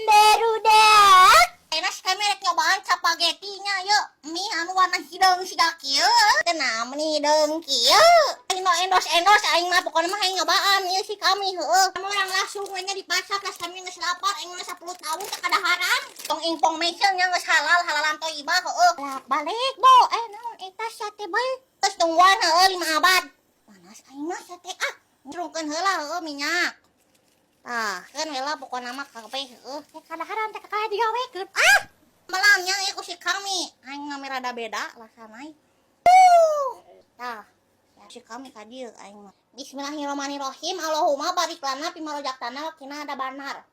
Barudak. Enak si kami rek nyobaan spagetinya yuk. Mie anu warna hideung siga kieu. Teu meni hideung kieu. Aing no endorse endorse aing mah, pokoknya mah aing nyobaan ieu si kami heueuh. Kamu orang langsung we nya di pasar lah, kami geus lapar, aing geus 10 tahun teu kadaharan. Tong information nya geus halal halalan thayyibah heueuh. Lah balik bo, eh naon eta sate bae. Terus tungguan heueuh 5 abad. Panas aing mah sate ah. Curungkeun heula heueuh minyak. Tah, kan heula pokokna mah kabeh heueuh. Teh kadaharan teh kakak digawekeun. Ah, malamnya ieu ku si kami. Aing mah rada beda rasana. Tah, si kami ka dieu aing mah. Bismillahirrahmanirrahim. Allahumma barik lana fima rozaqtana wa qina adzabannar.